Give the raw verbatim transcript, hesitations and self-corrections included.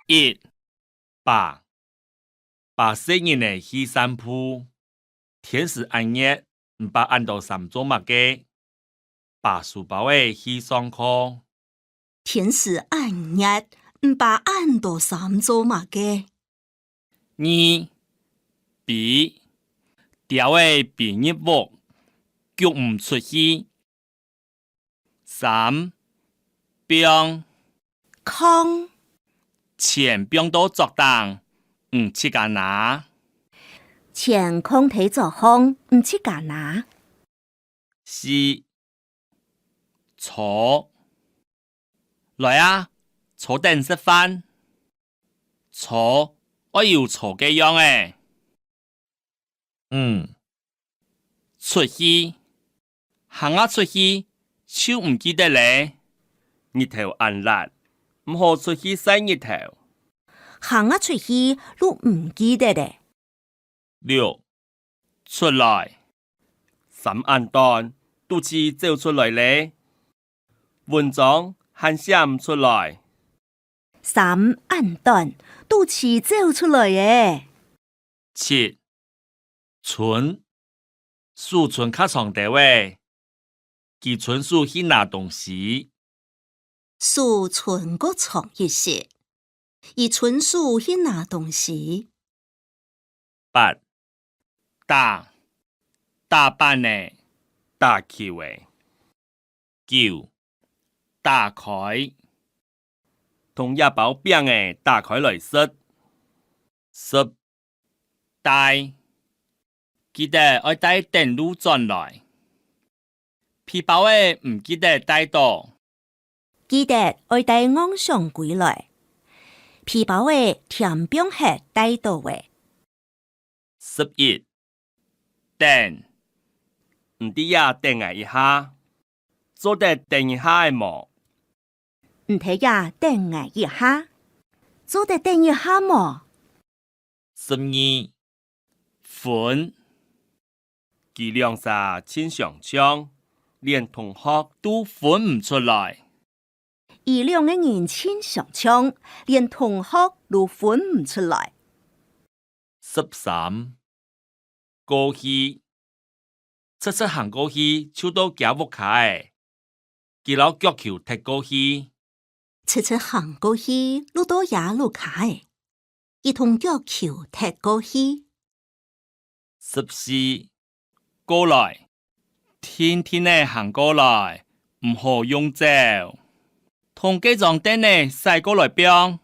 一、爸。爸細人仔去散步。天時恁熱，你爸恁多衫做麼个？爸書包仔去上課。天時恁熱，你爸恁多衫做麼个？二、B。丟仔飛入屋，逐毋出去。 三、放。囥。錢放到桌頂，毋自家拿。錢囥在桌項，毋自家拿。四、坐。來啊，坐等食飯。坐，愛有坐个樣仔。 五、出去。行啊出去，就毋記得咧。日頭恁辣，毋好出去曬日頭。行啊出去，就毋記得咧。六、出來。衫恁短，肚臍走出來咧。文章還寫毋出來。衫恁短，肚臍走出來咧。 七、伸。手伸較長兜仔，佢伸手去拿東西。手伸過長一息，佢伸手去拿東西。八、打。打板仔，打球仔。九、打開。同這包餅仔打開來食。 十、帶。記得愛帶等路轉來。皮包仔毋記得帶著。記得愛帶硬箱歸來。皮包仔添放忒帶著咧。十一、等。你在這等𠊎一下，做得等一下仔無？ 你在這等𠊎一下，做得等一下無？十二、分。佢兩儕盡相像，連同學都分毋出來。佢兩個人盡相像，連同學都分毋出來。 十三、過去。直直行過去就到厥屋下仔，佢摎腳球踢過去。直直行過去就到厥屋下仔，佢同腳球踢過去。十四、過來。 定定仔行過來，毋好用走。同該張凳仔徙過來放。